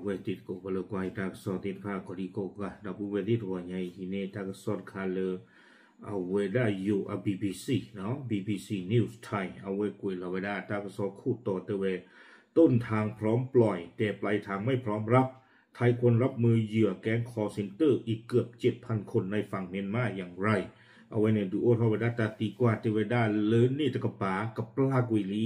ဝဲတံၤသကိးဖိလၢကွၢ်ယတၢ်ကစီၣ်သ့ၣ်တဖၣ် ကိးဒံကိးဂၤ ဒီပုၢ်ဝဲၢ်သ့ၣ်တဂီၤညါအံၤ ဟံးန့ၢ်တၢ်ကစီၣ်တခါလၢ အဝဲဒၣ်ယိၤအ BBC နီၤ BBC News Thai အဝဲကွဲးလီၤဝဲဒၣ်တၢ်ကစီၣ်ခိၣ်တီတဲဝဲ ต้นทางพร้อมปล่อย แต่ปลายทางไม่พร้อมรับ ไทยควรรับมือเหยื่อแก๊ง call center อีกเกือบเจ็ดพันคนในฝั่งเมียนมา อย่างไร အဝဲန့ၣ်ဒုးအိၣ်ထီၣ်ဝဲဒၣ်တၢ်သံကွၢ်တဲဝဲဒၣ်လၢန့ၣ်တကပၤ ကပျၢ်ကွံာ်လံ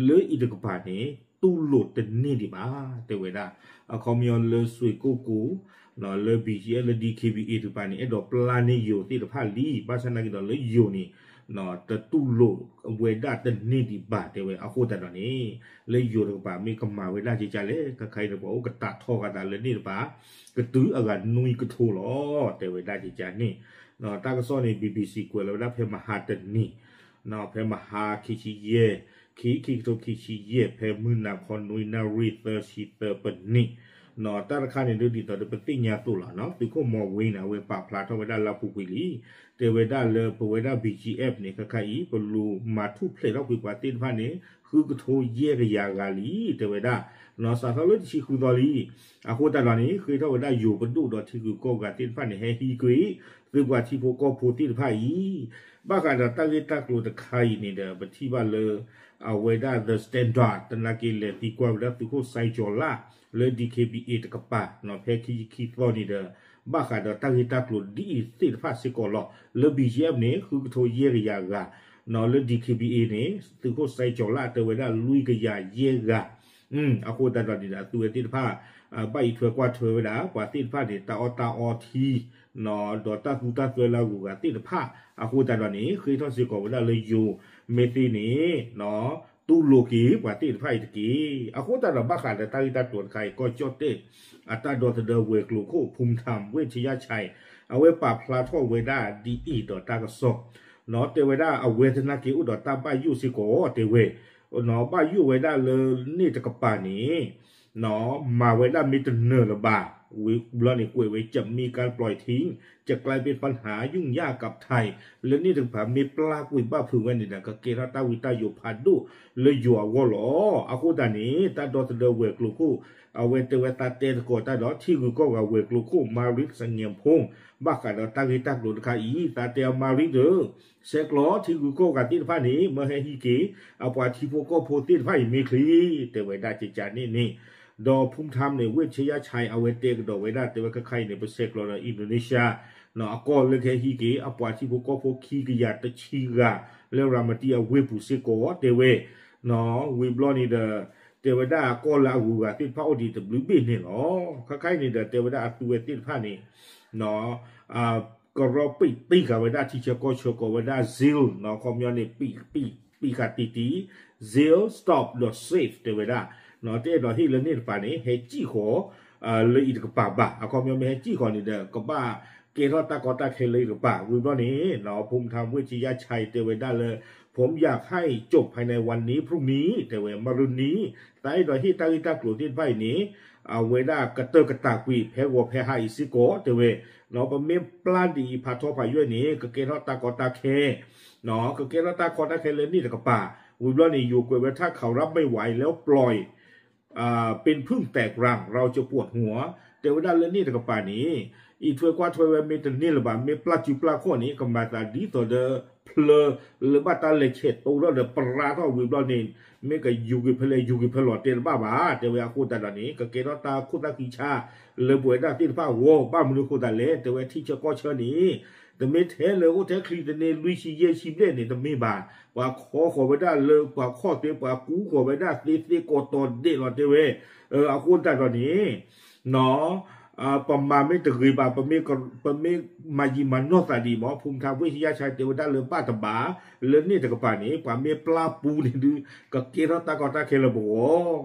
လၢအံၤတကပၤန့ၣ် တူၢ်လိာ်တန့ၢ်ဒံးဘၣ် တဲဝဲဒၣ် အခီပညီလၢစွ့ၣ်ကိၣ်ကိၤ လၢ BGF လၢ DKBA တကပၤန့ၣ် အဲၣ်ဒိးပျၢ်န့ၢ်ယိၤသ့ၣ်တဖၣ်လံ ဘၣ်ဆၣ်သနာ်က့ဒီးလၢယိၤန့ၣ် တတူၢ်လိာ်ဝဲဒၣ်တန့ၢ်ဒံးဘၣ် တဲဝဲအဃိသတးဒီးန့ၣ် လၢယိၤတကပၤမ့ၢ်ကမၤဝဲဒၣ်ကကလဲၣ် ခဲခါအံၤန့ၣ် ပှၤအိၣ်ကတာ်ထီၣ်ဃာ်သးလၢန့ၣ်တကပၤ ကတုၤအဂၤနွံကထိလီၤ တဲဝဲဒၣ်ကကန့ၣ် တၢ်ကစီၣ်န့ၣ် BBC ကွဲးလီၤဝဲဒၣ်ဖဲမဟါတနံၤ ဖဲမဟါခံဆံယဲၢ် ခံ ခံကထိခံဆံယဲၢ် ဖဲမုၢ်နၤခီနွံနၣ်ရံၣ်သၢဆံသၢပနံၣ် တၢ်တခါန့ၣ်ဒ်သိးဒီးပသ့ၣ်ညါသိးလီၤ သုးခိၣ်မီၤဝ့န့ၣ် အဝဲပာ်ဖျါထီၣ်ဝဲဒၣ်လၢအပူၤကွံာ်လံ တဲဝဲဒၣ်လၢပဝဲဒၣ် BGF န့ၣ် ခဲခါအံၤ ပလူၤမၤထူၣ်ဖျဲးထီၣ်ကွံာ်ပှၤသ့ၣ်တဖၣ်န့ၣ် ဃုကထိယဲၢ်ကယၤဂၤလံ တဲဝဲဒၣ် စးထီၣ်လၢတဆံဃုသီလံ အဃိသတးဒီးန့ၣ် ဃ့ထီၣ်ဝဲဒၣ်ယိၤပဒိၣ်ဒီးထံဂုၤကီၢ်ဂၤသ့ၣ်တဖၣ်န့ၣ် ဟဲဟံးကွံာ် သုးပှၤထံဖိကီၢ်ဖိသ့ၣ်တဖၣ်အံၤ ဘၣ်ဃးဒီးတၢ်ဂ့ၢ်တၢ်ကျိၤတခါအံၤန့ၣ်ဒီး ပထံၣ်ဘၣ်လၢ အဝဲဒၣ် The Standard သနာ်က့လဲၤသံကွၢ်ဝဲဒၣ်သုးခိၣ်စဲကၠီၤလၣ် လၢ DKBA တကပၤ ဖဲခံဆံခံသီန့ၣ်ဒီး ဘၣ်ဃးဒီးတၢ်ဂ့ၢ်တၢ်ကျိၤဒ်အံၤသ့ၣ်တဖၣ်စ့ၢ်ကီးလီၤ လၢ BGF န့ၣ် ဃုကထိယဲၢ်ကယၤဂၤ လၢ DKBA န့ၣ် သုးခိၣ်စဲကၠီၤလၣ်တဲဝဲဒၣ်လွံၢ်ကယၤယဲၢ်ဂၤ အဃိသတးဒီးန့ၣ်ဒီး အသုးဝဲသ့ၣ်တဖၣ် ဘၣ်အံးထွဲကွၢ်ထွဲဝဲဒၣ် ပှၤသ့ၣ်တဖၣ်န့ၣ် တၢ်အီၣ်တၢ်အီထံ ဒီးတၢ်သူတၢ်သွဲလၢအဂုၤအဂၤသ့ၣ်တဖၣ် အဃိသတးဒီးန့ၣ် ဃ့ထီၣ်စ့ၢ်ကီးဝဲဒၣ်လၢယိၤမ့ၢ်သ့န့ၣ် တူၢ်လိာ်က့ၤပှၤသ့ၣ်တဖၣ်အံၤတက့ၢ်. အဃိသတးဒီးဘၣ်ဃးဒီးတၢ်ဂ့ၢ်တၢ်ကျိၤတခါအံၤ ကီၢ်ကၠီၣ်တဲၣ် အတၢ်ဒီသဒၢဝဲၤကျိၤခိၣ် ဖူမထၢမ် ဝ့ၣ်ဆယၣ်ဆဲး အဝဲပာ်ဖျါထီၣ်ဝဲဒၣ်ဒ်အံၤဒီးတၢ်ကစီၣ် တဲဝဲဒၣ်အဝဲသနာ်က့အိၣ်ဒီးတၢ်ဘၣ်ယိၣ်စ့ၢ်ကီး တဲဝဲ ဘၣ်ယိၣ်ဝဲဒၣ်လၢန့ၣ်တကပၤန့ၣ် မၤဝဲဒၣ်မ့ၢ်တနၢၤလၢၤဘၣ် ဝံၤဘျီန့ၣ်ကွဲးဝဲ จะมีการปล่อยทิ้ง จะกลายเป็นปัญหายุ่งยากกับไทย လၢန့ၣ်တကပၤမ့ၢ်ပျၢ်ကွံာ်ဘၣ်ဖုးဝဲန့ၣ်ဒီး ကကဲထီၣ်တၢ်ဝံတၢ်ယိးဖးဒိၣ်လၢယိၤအဂီၢ်လီၤ. အဃိသတးန့ၣ် တၢ်ဒီသဒၢဝဲၤကျိၤခိၣ် အဝဲတဲဝဲသးတဲသကိးတၢ်ဒီး ထံဂုၤကီၢ်ဂၤဝဲၤကျိၤခိၣ် မၤရံး စငဲးဖိ ဘၣ်ဃးဒီးတၢ်ဂ့ၢ်တၢ်ကျိၤတခါအံၤ သးတဲအီၤ မၤရံးဧၢ ဆဲးကျိးထံဂုၤကီၢ်ဂၤသ့ၣ်တဖၣ်န့ၣ် မၢဟဲဟံးက့ၤ အပှၤထံဖိကီၢ်ဖိသ့ၣ်တဖၣ်အံၤမ့ၢ်ချ့ တဲဝဲဒၣ်ကကန့ၣ်န့ၣ် ဒီးဖူမထၢမ်န့ၣ် ဝ့ၣ်ဆယၣ်ဆဲး အဝဲတဲကဒီးဝဲဒၣ် တဲဝဲခဲခါအံၤန့ၣ် ပဆဲးကျိးဒီး Indonesia အကီၢ်လၢကဟဲဟံးက့ၤ အပှၤထံဖိကီၢ်ဖိခံကယၤတဆံဂၤ လၢရၤမတံအဝ့ၢ်ပူၤစ့ၢ်ကီး တဲဝဲ ဝံၤဘျီန့ၣ်ဒီး တဲဝဲဒၣ်ကီၢ်လၢအဂုၤအဂၤသ့ၣ်တဖၣ်အိၣ်ဒံးတဘျုးဘ့ၣ်န့ၣ်လီၤ. ခဲခါအံၤန့ၣ်ဒီး တဲဝဲဒၣ်အသုးဝဲသ့ၣ်တဖၣ်န့ၣ် ကရီပံးတံၢ်ဃာ်ဝဲဒၣ်ထံဆၢကီၢ်ဆၢကိးဝဲဒၣ် Zeal နီၤ ခီပညီန့ၣ် ပံးဃာ်တံၢ်တံၢ် Zeal Stop ဒီး Safe တဲဝဲဒၣ် တအဲၣ်ဒိးဟ့ၣ်လၢန့ၣ်တကပၤန့ၣ် ဟဲစံၣ်ဃီၤ လၢအံၤတကပၤဘၣ်. အခီပညီမ့ၢ်ဟဲစံၣ်ဃီၤန့ၣ်ဒီး ကဘၣ်ကဲထီၣ်တၢ်ကီတၢ်ခဲလၢအံၤတကပၤ ဝံၤဘျီန့ၣ် ဖူမထၢမ် ဝ့ၣ်ဆယၣ်ဆဲး တဲဝဲဒၣ်လၢ ผมอยากให้จบภายในวันนี้พรุ่งนี้ တဲဝဲ မၤရံးန့ၣ် သးအဲၣ်ဒိးဟ့ၣ်တၢ်ဂ့ၢ်တၢ်ကျိၤသ့ၣ်တဖၣ်အံၤန့ၣ် အဝဲဒၣ်ကတၢၢ်ကတၢၢ်ကွံာ်ဖဲဂီၤဖဲဟါအံၤစ့ၢ်ကီး တဲဝဲ ပမ့ၢ်ပျၢ်ဒ်အံၤဖးထီဖးယွဲၢ်န့ၣ် ကကဲထီၣ်တၢ်ကီတၢ်ခဲ ကကဲထီၣ်တၢ်ကီတၢ်ခဲလၢန့ၣ်တကပၤ ဝံၤဘျီန့ၣ် ယိၤကွဲးဝဲ ถ้าเขารับไม่ไหวแล้วปล่อย เป็นผึ้งแตกรัง เราจะปวดหัว တဲဝဲဒၣ်လၢန့ၣ်တကပၤန့ၣ် အံးထွဲကွၢ်ထွဲဝဲမ့ၢ်တန့ၢ်လၢၤဘၣ် မ့ၢ်ပျၢ်စုပျၢ်ခီၣ်န့ၣ် ကမၤသးဒ်သိးဒီး ဖျၢၣ်လၢဘၣ်တၢ်လဲၤဆဲးတိထီၣ်ဒီးပရၢထီၣ်ဝံၤဘျီန့ၣ် မ့ၢ်ကယူၤက့ၤဖဲလဲၣ်ယူၤက့ၤဖဲလဲၣ်တဲတဘၣ်ဘၣ် တဲဝဲအဃိသတးဒီးန့ၣ် ကကဲထီၣ်တၢ်ခိၣ်တၢ်ခံဆါ လၢပဝဲဒၣ်သ့ၣ်တဖၣ်အဂီၢ် ဘၣ်မနုၤအဃိသတးလဲၣ် တဲဝဲထံဆၢကီၢ်ဆၢန့ၣ် တမ့ၢ်ထဲလၢအိၣ်ထဲချံတန့ၢ်လွံၢ်ဆံယဲၢ်ဆံဘျဲၣ်န့ၣ် တမ့ၢ်ဘၣ် ပှၤခီဃီၤဝဲဒၣ်လၢပှၤခီၣ်သ့ ပှၤကူဃီၤဝဲဒၣ်သ့သ့ကိးတီၤဒဲးလီၤတဲဝဲ အဃိသတးဒီးန့ၣ် ပမၤမ့ၢ်တဂ့ၤဘၣ် ပမ့ၢ်မၤယံာ်မၤနီၢ်သးဒ်အံၤမ့ၢ် ဖူမထၢမ် ဝ့ၣ်ဆယၣ်ဆဲး တဲဝဲဒၣ်လၢဘၣ်တဘၣ် လၢန့ၣ်တကပၤန့ၣ် ပှၤမ့ၢ်ပျၢ်ပူၤန့ၣ်ဒုး ကကဲထီၣ်တၢ်ကီတၢ်ခဲလၢပဂီၢ်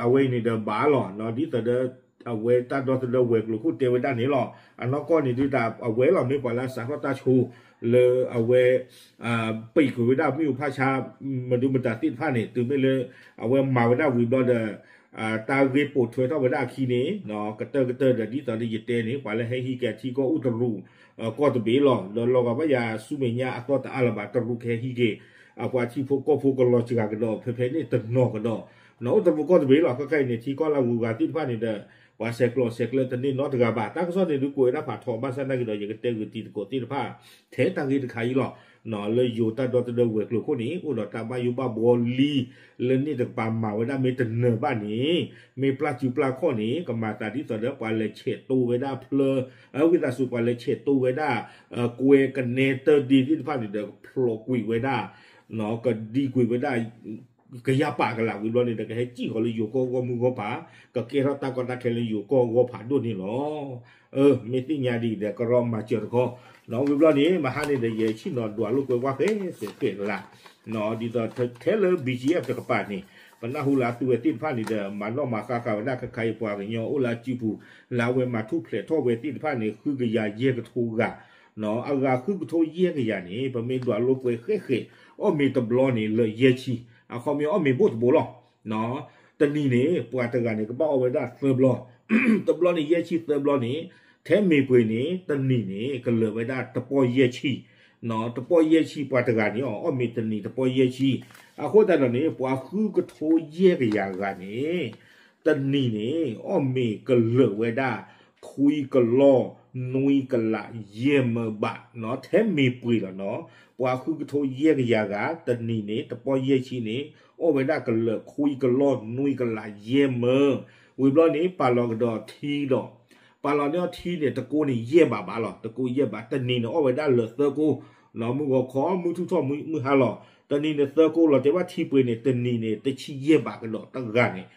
အဝဲအံၤန့ၣ်ဒီးဘၣ်လီၤ ဒ်သိးဒီး အဝဲတၢ်ဒီသဒၢဝဲၤကျိၤခိၣ်တဲဝဲဒၣ်န့ၣ်လီၤ. အနီၢ်ကီၢ်န့ၣ်ဒုးတၢ်အဝဲလီၤ မ့ၢ်ပှၤလၢအစးထီၣ်တၢ်ဆိ လၢအဝဲ ပံာ်ကွံာ်ဝဲဒၣ်မ့ၣ်အူဖးဆါ မဒုမတၤသ့ၣ်တဖၣ်န့ၣ် တုၤမ့ၢ်လၢ အဝဲမၤဝဲဒၣ်ဝံၤဘျီဒီး တၢ်ဂ့ၢ်ပိာ်ထွဲထီၣ်ဝဲဒၣ်အခံန့ၣ် ကတၢၢ်ကတၢၢ်ဒီးဒ်သိးဒီးယတဲန့ၣ် ပှၤလၢဟဲဟံးက့ၤအထံကီၢ်အိၣ်တရူး ကီၢ်တဘ့ၣ်လီၤ. ဒီးလီၤဂာ်ဘၣ်ယၤဆူမဲာ်ညါအသီတအါလၢၤဘၣ် တရူးကဟဲဟံးက့ၤ အပှၤထံဖိကီၢ်ဖိကလီၤစှၤကဒီး ဖဲဖဲန့ၣ်တနီၤကဒီး အိၣ်တပူၤကီၢ်တဘ့ၣ်လီၤ. ခဲခါအံၤန့ၣ် ထံကီၢ်လၢအဂုၤအဂၤသ့ၣ်တဖၣ်န့ၣ်ဒီး ပှၤဆဲးကျိးဆဲးကျၢတန့ၢ်နီတဂၤဘၣ်. တၢ်ကစီၣ်န့ၣ်ဒုးကွဲးဝဲဒၣ်ဖးထီ ဘၣ်ဆၣ်သနာ်က့ဒီး ယကတဲဂ့ၤတံၤသကိးသ့ၣ်တဖၣ် ထဲတၢ်ဂ့ၢ်တခါအံၤလီၤ. လၢယိၤတၢ်ဒီသဒၢဝဲၤကျိၤခိၣ်န့ၣ် အိၣ်ဒီးတၢ်ဘၣ်ယိၣ်ဘၣ်ဘှီလံ လၢန့ၣ်တကပၤမၤဝဲဒၣ်မ့ၢ်တနၢၤဘၣ်န့ၣ် မ့ၢ်ပျၢ်စုပျၢ်ခီၣ်န့ၣ် ကမၤသးဒ်သိးဒီးပှၤလဲၤဆဲးတိဝဲဒၣ်ဖျၢ ဝံသးစူၤ ပှၤလဲၤဆဲးတိဝဲဒၣ် ကွဲကနဲတၢ်ဒ့သ့ၣ်တဖၣ်န့ၣ်ဒီး ဖျိးကွံာ်ဝဲဒၣ် ကဒံကွံာ်ဝဲဒၣ် ကယၢ်ပာ်ကလာ်ဝံၤဘျီန့ၣ်ဒီး ကဟဲစံၣ်ဃီၤလၢယိၤကီၢ်ဂီၢ်မုၢ်ဂီၢ်ပၤ ကကဲထီၣ်တၢ်ကီတၢ်ခဲလၢယိၤကီၢ်ဂီၢ်ဖးဒိၣ်န့ၣ်လီၤ. မ့ၢ်သ့ၣ်ညါဒ်အံၤဒီး ကရီမၤစၢၤတခီ ဝံၤဘျီန့ၣ် မဟါန့ၣ်ဒီး ယဆ့ၣ်နီၤဒွးလိာ်ကွဲဝဲဃဲဃဲကလး ဒ်သိးထဲလၢ B G F တကပၤန့ၣ် ပနၢ်ဟူလၢအသုဝဲသ့ၣ်တဖၣ်န့ၣ်ဒီး မၤနီၣ်မၤဃါဃာ်ဝဲဒၣ် ခဲခါအံၤပှၤကညီအိၣ်လၢအစုပူၤ လၢအဝဲမၤထူၣ်ဖျဲးထီၣ်ဝဲသ့ၣ်တဖၣ်န့ၣ် ဃုကယၤယဲၢ်ကထိဂၤ အဂၤဃုကထိယဲၢ်ကယၤန့ၣ် ပမ့ၢ်ဒွးလိာ်ကွဲဃဲဃဲ အီၣ်မ့ၤတဘျီန့ၣ် လၢယဲၢ်ဆံ အခီပညီအီၣ်မ့ၤဘိၣ်တဘိလီၤ. တနံၤန့ၣ် ပှၤတဂၤန့ၣ် ကဘၣ်အီၣ်ဝဲဒၣ်သၢဘျီ တဘျီန့ၣ် ယဲၢ်ဆံသၢဘျီန့ၣ် ထဲမ့ၢ်ပှ့ၤန့ၣ် တနံၤန့ၣ် ကလၢာ်ဝဲဒၣ်တပီၢ်ယဲၢ်ဆံ တပီၢ်ယဲၢ်ဆံ ပှၤတဂၤန့ၣ် အီၣ်မ့ၤတနံၤတပီၢ်ယဲၢ်ဆံ အဃိသတးဒီးန့ၣ် ပှၤဃုကထိယဲၢ်ကယၤဂၤန့ၣ် တနံၤန့ၣ် အီၣ်မ့ၤကလၢာ်ဝဲဒၣ် ခွံကလီၢ်နွံကလးယဲၢ်မၢဘး ထဲမ့ၢ်ပှ့ၤလီၤနီၤ ပှၤဃုကထိယဲၢ်ကယၤဂၤ တနံၤန့ၣ် တပီၢ်ယဲၢ်ဆံန့ၣ် အီၣ်ဝဲဒၣ်ကလၢာ်ခွံကလီၢ်နွံကလးယဲၢ်မၢ ဝံၤဘျီန့ၣ် ပာ်လီၤကဒီးထံဒီး ပာ်လီၤန့ၢ်အီၤထံန့ၣ် တကိးန့ၣ် ယဲၢ်ဘးဘၣ်လီၤ. တကိးယဲၢ်ဘး တနံၤန့ၣ် အီၣ်ဝဲဒၣ်လၢာ်သၢကိး မုၢ်ဂီၤခီ မုၢ်ထူၣ်ထီၣ်မုၢ်ဟါလီၤ. တနံၤန့ၣ်သၢကိးလီၤ တဲဘၣ်ထံပှ့ၤန့ၣ် တနံၤန့ၣ် တဆံယဲၢ်ဘးကဒီးတဂၤန့ၣ်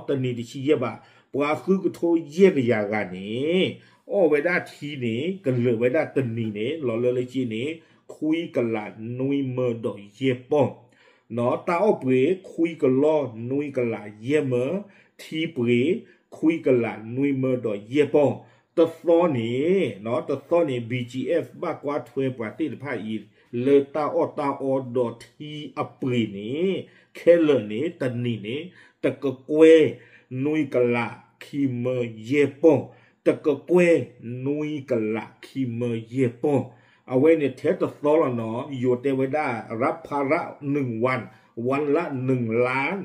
တနံၤတဆံယဲၢ်ဘး ပှၤဃုကထိယဲၢ်ကယၤဂၤန့ၣ် အီၣ်ဝဲဒၣ်ထံန့ၣ် ကလၢာ်ဝဲဒၣ်တနံၤန့ၣ် လီၤလၢလၢက့န့ၣ် ခွံကလးနွံမၢဒီးယဲၢ်ပီၢ် တၢ်အီၣ်ပှ့ၤ ခွံကလီၢ်နွံကလးယဲၢ်မၢ, ထံပှ့ၤ ခွံကလးနွံမၢဒီးယဲၢ်ပီၢ်, တသီန့ၣ်, တသီန့ၣ် B G F ဘၣ်ကွၢ်ထွဲပှၤသ့ၣ်တဖၣ်အံၤ လၢတၢ်အီၣ်တၢ်အီဒီးထံအပှ့ၤန့ၣ် ခဲလၢာ်န့ၣ် တနံၤန့ၣ် တကကွဲၢ်နွံကလးခံမၢယဲၢ်ပီၢ်, တကကွဲၢ်နွံကလးခံမၢယဲၢ်ပီၢ်, အဝဲန့ၣ်ထဲတသီလီၤနီၤ ယိၤတဲဝဲဒၣ် รับภาระหนึ่งวัน วันละหนึ่งล้าน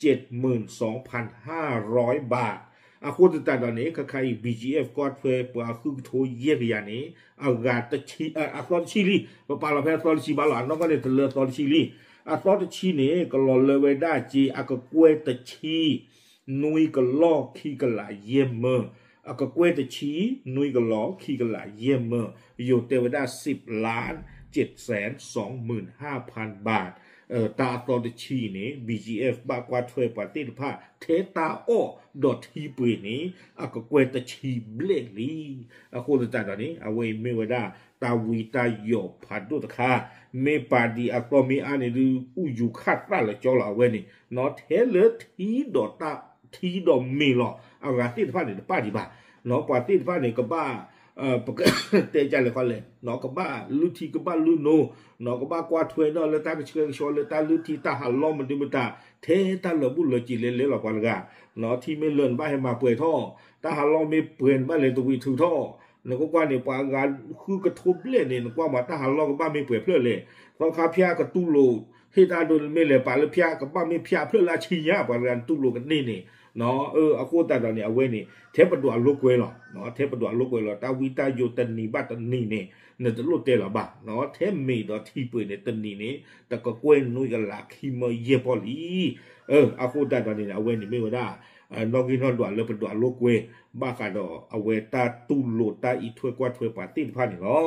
เจ็ดหมื่นสองพันห้าร้อยบาท အဃိသတးဒီးန့ၣ် ခဲခါအံၤ B G F ကွၢ်ထွဲပှၤဃုကထိယဲၢ်ကယၤန့ၣ် အဂၤတဆံ, အသီတဆံလံ, ပပာ်လီၤဖဲအသီတဆံဘၣ်လီၤ, အနီၢ်ကီၢ်န့ၣ် တလၢအသီတဆံလံ, အသီတဆံန့ၣ် ကလီၤလၢဝဲဒၣ်က့ အကကွဲၢ်တဆံ နွံကလီၢ်ခံကလးယဲၢ်မၢ, အကကွဲၢ်တဆံ နွံကလီၢ်ခံကလးယဲၢ်မၢ, ယိၤတဲဝဲဒၣ် สิบล้านเจ็ดแสนสองหมื่นห้าพันบาท တၢ်အသီတဆံန့ၣ် B G F ဘၣ်ကွၢ်ထွဲပှၤသ့ၣ်တဖၣ် ထဲတၢ်အီၣ်ဒီးထံပှ့ၤန့ၣ် အကကွဲၢ်တဆံဘျဲၣ်လံ. အဃိသတးဒီးန့ၣ် အဝဲအံၤမ့ၢ်ဝဲဒၣ် တၢ်ဝံတၢ်ယိးဖးဒိၣ်တခါ, မ့ၢ်ပာ်ဒံးအသီမ့ၢ်အါန့ၣ်ဒုး အိၣ်ယူၤခးသၣ်လၢကၠီလီၤ အဝဲန့ၣ်, ထဲလၢထံဒီးတၢ်, ထံဒီးမ့ၤလီၤ အဂၤသ့ၣ်တဖၣ်န့ၣ် တပာ်ဒံးဘၣ်, ပှၤသ့ၣ်တဖၣ်န့ၣ် ကဘၣ် ပကတဲကလဲၣ်ခီလဲၣ်, ကဘၣ်လုၢ်ထံကဘၣ်လုၢ်နိ, ကဘၣ်ကွၢ်ထွဲဒီးလၢတၢ်ကဆှဲကဆှီလၢတၢ်လုၢ်ထံတၢ်ဟးလီၢ်မနုၤမတၤ, ထဲတၢ်လၢာ်ဘူၣ်လၢာ်စ့ၤလဲၤလဲၤလီၤပှၤတဂၤ, ထံမ့ၢ်လၢာ်နဘၣ်ဟဲမၤပှဲၤထီၣ်, တၢ်ဟးလီၢ်မ့ၢ်ပှဲၤနဘၣ်လဲၤတဝံးထုးထီၣ်, နကွၢ်ကွၢ်န့ၣ် ပှၤအဂၤဃုကထိဘျဲၣ်န့ၣ် နကွၢ်မးတၢ်ဟးလီၢ်ကဘၣ်မ့ၢ်ပှဲၤဖျၢၣ်လဲၣ်, သီခါဖၠါကတူၢ်လိာ် ဟ့ၣ်တၢ်ဒိးန့ၣ်မ့ၢ်လဲၤပာ်လၢဖၠါ ကဘၣ်မ့ၢ်ဖၠါဖျၢၣ်လၢအဆံညါ ပှၤတဂၤတူၢ်လိာ်ကန့ၢ်န့ၣ် အဃိသတးဒီးန့ၣ် အဝဲန့ၣ် ထဲပဒွးလိာ်ကွဲလီၤ, ထဲပဒွးလိာ်ကွဲလီၤ တၢ်ဝံတၢ်ယိးတနံၤဘၣ်တနံၤန့ၣ် နတလိၣ်တဲလၢၤဘၣ်, ထဲမ့ၤဒီးထံပှ့ၤန့ၣ် တနံၤန့ၣ် တကကွဲၢ်နွံကလးခံမၢယဲၢ်ပီၢ်လံ. အဃိသတးဒီးန့ၣ် အဝဲန့ၣ်မ့ၢ်ဝဲဒၣ် နီၣ်ဂံၢ်နီၣ်ဒွးလၢပဒွးလိာ်ကွဲ ဘၣ်ဃးဒီးအဝဲတၢ်တူၢ်လိာ်တၢ်အံးထွဲကွၢ်ထွဲပှၤသ့ၣ်တဖၣ်န့ၣ်လီၤ.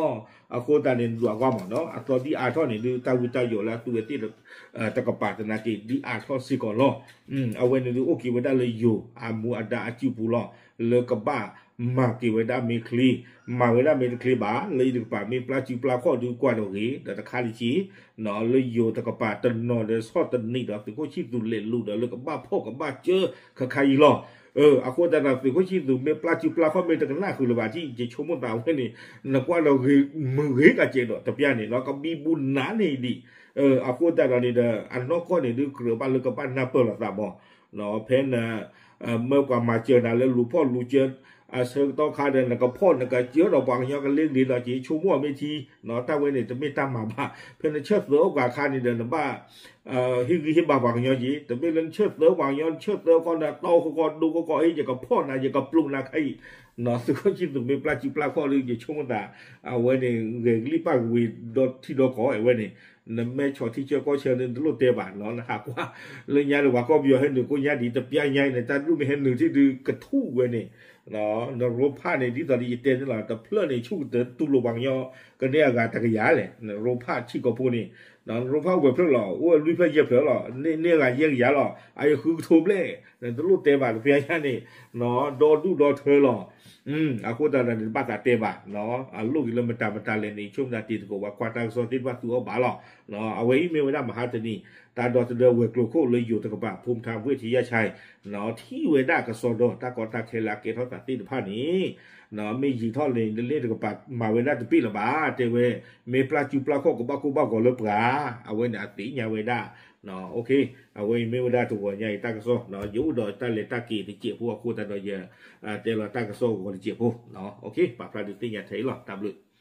အဃိသတးန့ၣ် နဒွးကွၢ်မးနီၤ အသီဒ်အါထီၣ်န့ၣ်ဒုး တၢ်ဝံတၢ်ယိးလၢအသုဝဲသ့ၣ် တကပၤသနာ်က့ ဒ်အါထီၣ်စ့ၢ်ကီးလီၤ. အဝဲန့ၣ်ဒုးအိၣ်က့ၤဝဲဒၣ်လၢယိၤအမူအဒါအစုပူၤလီၤ. လၢကဘၣ်မၤက့ၤဝဲဒၣ်မ့ၢ်ချ့, မၤဝဲဒၣ်မ့ၢ်တချ့ဘၣ် လၢအံၤတကပၤမ့ၢ်ပျၢ်စုပျၢ်ခီၣ်ဒုးကွၢ်ဒီးဂ့ၤ ဒီးတခါတဆံ လၢယိၤတကပၤတနီၤဒီးဆီၣ်တနံၤဒီးသုးခိၣ်ဆံၣ်သူးလဲၤလူၤဒီး လၢကဘၣ်ဖီၣ်ကဘၣ်စၢ ခဲခါအံၤလီၤ. အဃိသတးဒီး သုးခိၣ်ဆံၣ်သူးမ့ၢ်ပျၢ်စုပျၢ်ခီၣ်မ့ၢ်တကနၣ်ဃုာ်လၢၤဘၣ် ယဆိကမိၣ်သးဝဲန့ၣ် နကွၢ်ဒီးဂ့ၤမုာ်ဂ့ၤကစဲးဒီးတပျၢ်န့ၣ်လီၤ ကဘံဘူနးန့ၢ်ဒံး. အဃိသတးဒီးန့ၣ်ဒီး အနီၢ်ကီၢ်န့ၣ်ဒုးကြၢးဘၣ်လၢကဘၣ်နၢ်ပၢၢ်လိာ်သးမး ဖဲန မၢပှၤမၤစၢၤနၤလၢလူၤဖီၣ်လူၤစၢ အဆၢကတီၢ်ခါဒီး နကဖီၣ်နကစၢဒီးပှၤကညီကလ့ကလ့ဒီးက့ၤ ဆိကမိၣ်အီၤမ့ၢ်ထံ, တၢ်ဝဲန့ၣ် တမ့ၢ်တၢ်မၤဘၣ်. ဖဲနဆၢသၢအိၣ်ပှၤအခါန့ၣ်ဒီး နဘၣ် ဟ့ၣ်ဂံၢ်ဟ့ၣ်ဘါပှၤကညီက့ၤ, တမ့ၢ်လၢနဆၢသၢပှၤကညီ နဆၢသၢခီဒီး တီခိၣ်ကီၢ်ဒိခိၣ်ကီၢ် ဟ့ၣ်ယကဖီၣ်နၤ ယကပျိာ်နၤခဲအံၤ, သုးခိၣ်ဆံသူးမ့ၢ်ပျၢ်စုပျၢ်ခီၣ်ဒီး ယဆိကမိၣ်သး အဝဲန့ၣ် ဂဲၤကလံၣ်ပၣ်ကဝ့ၤဒီထံဒီကီၢ် အဝဲန့ၣ် နမဲဆီၣ်ထံဆၢကီၢ်ဆၢန့ၣ် နတလိၣ်တဲဘၣ်နီၤ, နဟးကွၢ်လၢညါဒီး ပှၤကီၢ်ပယီၤဟဲနုာ်ကိးညါဒ်အံၤ တပျၢ်ညါအံၤန့ၣ် တၢ်ဒူၣ်မ့ၢ်ဟဲနုာ်ထံၣ်ဒုးကထူၣ်ဝဲန့ၣ်, နရိဖးန့ၣ် ဒ်သိးဒီးယတဲန့ၣ်လီၤ တဖျၢၣ်န့ၣ် ဆူၣ်ကတၢၢ်တူၢ်လိာ်ပှၤကညီ ကန့ၢ်အဂၤတကယၤလဲၣ်, နရိဖးထံကီၢ်ဖိန့ၣ်, နရိဖးအိၣ်ပှဲၤဖျၢၣ်လီၤ, အိၣ်ဝဲလွံၢ်ဖျၢၣ်ယဲၢ်ဖျၢၣ်လီၤ, န့ၢ်အဂၤယဲၢ်ကယၤလီၤ, အယဃုကထိဘျဲၣ်, နတလိၣ်တဲဘၣ် တပျၢ်ညါန့ၣ်, ဒီဒူၣ်ဒီထၢလီၤ အဃိသတးဒီးန့ၣ် တဘၣ်သးတဲဘၣ်, အလိၣ်က့ၤလၢမတၤမတၤလဲၣ်န့ၣ် ဆိကမိၣ်တၢ်တ့ၢ်သကိး ပှၤကွၢ်တၢ်ကစီၣ်သ့ၣ်တဖၣ်သူအီၤဘၣ်လီၤ. အဝဲအံၤမ့ၢ်ဝဲဒၣ်မဟါတနံၤ တၢ်ဒီသဒၢဝဲၤကျိၤခိၣ်လၢယိၤတကပၤ ဖိမထါ ဝ့ၢ်ထံယၢ်ဆါအံၤ ထံၣ်ဝဲဒၣ်ကစီဒီးတၢ်ကီတၢ်ခဲလၢအကဲထီၣ်သးသ့ၣ်တဖၣ်န့ၣ် မ့ၢ်ယံာ်ထီၣ်န့ၣ် လၢန့ၣ်တကပၤမၤဝဲဒၣ်တဘ့ၣ်လၢၤဘၣ် တဲဝဲ, မ့ၢ်ပျၢ်စုပျၢ်ခီၣ်ကဘၣ်ကိၢ်ဘၣ်ဂီၤလၢပှၤ, အဝဲန့ၣ်အသ့ၣ်ညါဝဲဒၣ် အဝဲအံၤမ့ၢ်ဝဲဒၣ်တဂီၤညါအံၤတၢ်ကစီၣ်, ယအိၣ်ဒီးတၢ်လဲၤတၢ်က့ၤတစဲးဖိအဃိသတးဒီးယ တဲလီၤတၢ်ကစီၣ်ဂီၤတစဲးဖိ, ပာ်ဖျါဒုးသ့ၣ်ညါထဲအံၤလီၤ တၢ်ဘျုး